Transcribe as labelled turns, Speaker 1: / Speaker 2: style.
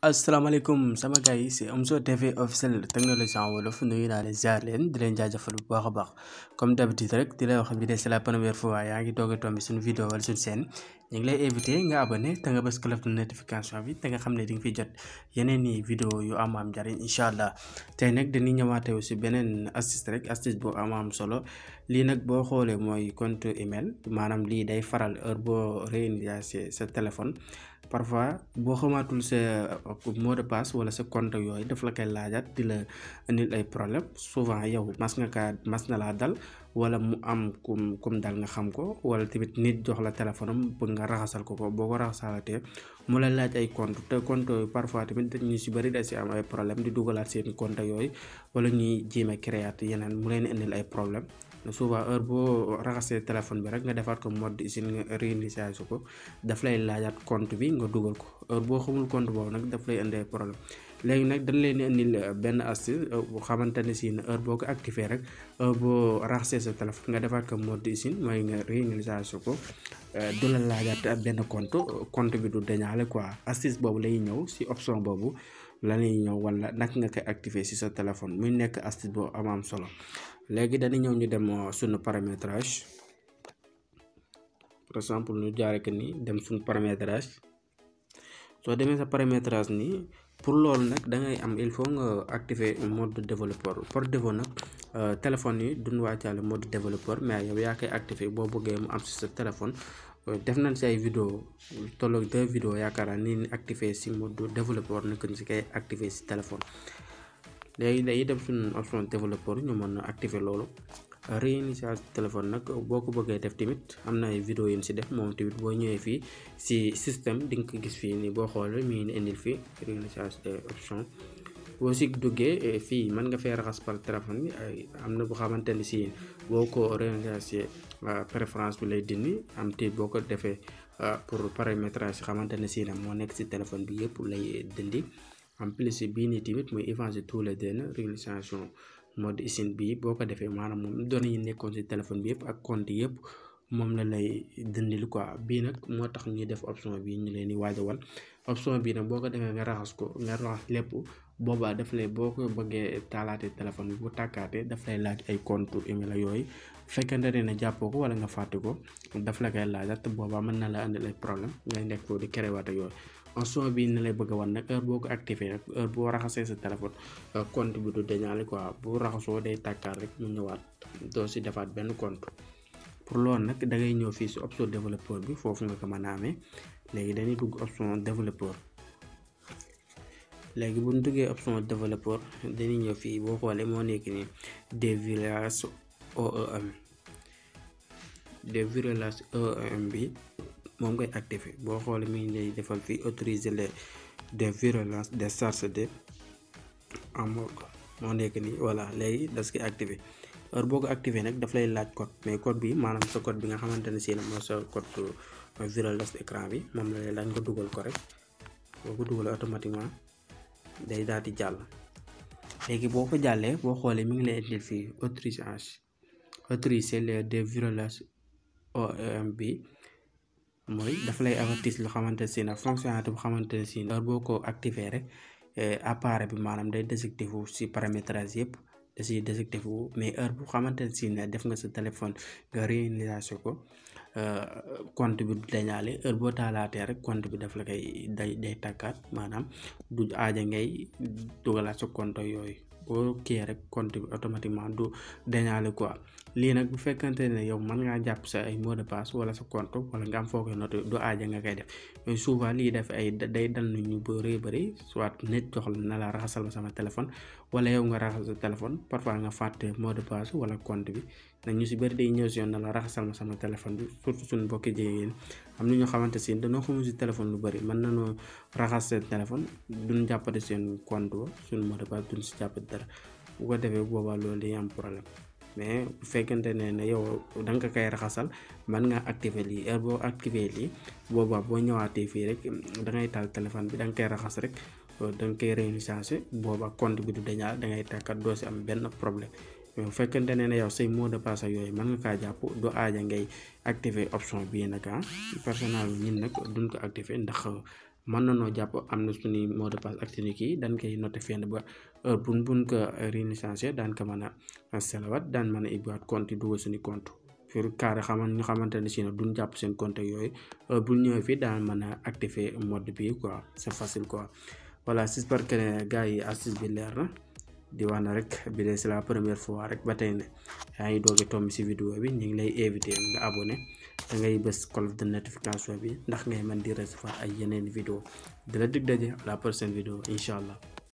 Speaker 1: asalaamaaleykum sama gars yi c'est Omzo TV officiel technologie en wolof nuyu naa leen ziar leen di leen jaajëfal bu baax a baax comme d'habitude rek di lay wax bi de c'est la première fois yaa ngi doog a tombé suñu vidéo wala suñu chaîne ñu ngi lay invité nga abonné te nga bës cloche de notification bi te nga xam ne di nga fi jot yeneen i vidéo yu am njariñ incha allah tey nag dañuy ñëwaatee aussi beneen astuce rek astuce bu am solo lii nag boo xoolee mooy compte email maanaam lii day faral heure boo réinitialiser sa téléphone. Parfois boo xamaatul sa mot de passe wala sa compte yooyu daf la koy laajaat di la indil ay problème souvent yow mas na laa dal wala mu am kum dal nga xam ko wala tamit nit jox la téléphone am bëgg nga raxasal ko boo ko raxasalatee mu la laaj ay compte te compte yooyu parfois tamit ñu si bëri da si am ay problème di dugalaat seen compte yooyu wala ñuy jéem a créer yeneen mu leen indil ay problème souvent heure boo raxasee téléphone bi rek nga defaat ko mode usine nga réinitialiser ko daf lay laajaat compte bi nga dugal ko heure boo xamul compte boobu nag daf lay indee problème léegi nag dañ leen indil benn astuce bu xamante ne si ne heure boo ko activé rek heure boo raxasee sa téléphone nga defaat ko mode usine mooy nga réinitialiser ko du la laajaat benn compte bi du dañaale quoi astuce boobu lay ñëw si option boobu la lay ñëw wala naka nga koy activé si sa téléphone muy nekk astuce boo am solo. léegi dañuy ñëw ñu dem suñu paramétrage par exemple ñu jaare ko ni dem suñu paramétrage soo demee sa paramétrage nii pour loolu nag da ngay am il faut nga activer mode développeur par défaut nag téléphone yi duñ wàccaale mode développeur mais yow yaa koy activer boo bëggee mu am si sa téléphone def nañ si ay vidéo tolloog 2 vidéo yaakaar naa ni activer si mode développeur nag ñu si koy activer si téléphone. léegi day dem suñu option développeur ñu mën a activer loolu réinitialiser téléphone nag boo ko bëggee def tamit am na ay vidéo yu si def moom tamit boo ñëwee fii si système di nga ko gis fii nii boo xoolee mi ngi indil fii réinitialiser option boo si duggee fii mën nga fee raxas par téléphone bi am na bu xamante ni si boo ko réinitialiser préférence bi lay dindi am te boo ko defee pour paramétrage si xamante ne si ne moo nekk si téléphone bi yëpp lay dindi. en plus bii nii tamit muy effacer tous les données réinitialisation mode usine bii boo ko defee maanaam moom données yi nekkoon ci téléphone bi yëpp ak compte yëpp moom la lay dindil quoi bii nag moo tax ñuy def option bii ñu leen di waajawal option bii nag boo ko defee nga raxas lépp boobaa daf lay boo ko bëggee taalaatee téléphone bi bu tàkkaatee daf lay laaj ay compte email yooyu fekkente ne jàppoo ko wala nga fàtte ko daf la koy laajat boobaa mën na la andil ay problème ngay nekk foofu di créer waat ak yooyu. option bi ne lay bëgg a wan nag heure boo ko activé rek heure boo raxasee sa téléphone compte bi du dañaale quoi bu raxasoo day tàkkaat rek mu ñëwaat doo si defaat benn compte pour loolu nag da ngay ñëw fii si option développeur bi foofu nga ko mën a amee léegi dañuy dugg option développeur léegi bu ñu duggee option développeur dañuy ñëw fii boo xoolee moo nekk nii déverrouillage OEM bi moom ngay activé boo xoolee mi ngi lay defal fii autoriser les déverrouillages des charges de amorgue moo nekk nii voilà léegi das koy activé heure boo ko activé nag daf lay laaj code mais code bi maanaam sa code bi nga xamante ne si ne mooy sa code verrouillage écran bi moom la lay laaj nga dugal ko rek boo ko dugalee automatiquement day daal di jàll léegi boo ko jàllee boo xoolee mi ngi lay indil fii autoriser les déverrouillages OEM bi mooy dafa lay avertir lu xamante ne si nag fonctionnalité bu xamante ne si heure boo ko activé rek appareil bi maanaam day détecté wu si paramétrage yëpp da siy détecté wu mais heure bu xamante ne si ne def nga sa téléphone nga réinitialiser ko compte bi du dañaale heure boo taalaatee rek compte bi daf la koy day tàkkaat maanaam du aaja ngay dugalaat sa compte yooyu boo kii rek compte bi automatiquement du dañaale quoi. lii nag bu fekkante ne yow mën ngaa jàpp sa ay mot de passe wala sa compte wala nga am foo koy noté du aaja nga koy def mais souvent lii def ay day dal na ñu bëri soit nit jox la na la raxasal ma sama téléphone wala yow nga raxas sa téléphone parfois nga fàtte mot de passe wala compte bi nag ñu si bëri day ñëw si yoon na la raxasal ma sama téléphone bi surtout suñu mbokki jigéen am na ñoo xamante si dañoo xamul si téléphone lu bëri mën nañoo raxas seen téléphone duñ jàppate seen compte ba suñu mot de passe duñ si jàppate dara bu ko defee boobaa loolu day am problème. mais bu fekkente ne yow da nga koy raxasal mën nga activer lii heure boo activer lii boobaa boo ñëwaatee fii rek da ngay taal téléphone bi da nga koy raxas rek da nga koy réinitialiser boobaa compte bi du dañaal da ngay tàkkat doo si am benn problème mais bu fekkente ne yow say mot de passe yooyu mën nga kaa jàpp du aaja ngay activer option bii nag personnel ñun nag duñ ko activer ndax mën na noo jàpp am na suñuy mot de passe ak suñu kii dañ koy noté fenn ba heure buñ ko réinitialisé daan ko mën a selawat daan mën a ibbiwaat compte yi dugal suñu compte pour carré ñu xamante ne si ne duñ jàpp seen compte yooyu bu ñëwee fii daan mën a activer mode bi quoi c'est facile quoi. Voilà, j'espère que ne gars yi astuce bi leer na di wax na rek bi dee c'est la première fois rek ba tey ne yaa ngi doog a tomb si vidéo bi ñu ngi lay invité nga abonné da ngay bës cloche de notification bi ndax ngay mën di recevoir ay yeneen vidéo di la dig daje à la prochaine vidéo incha allah.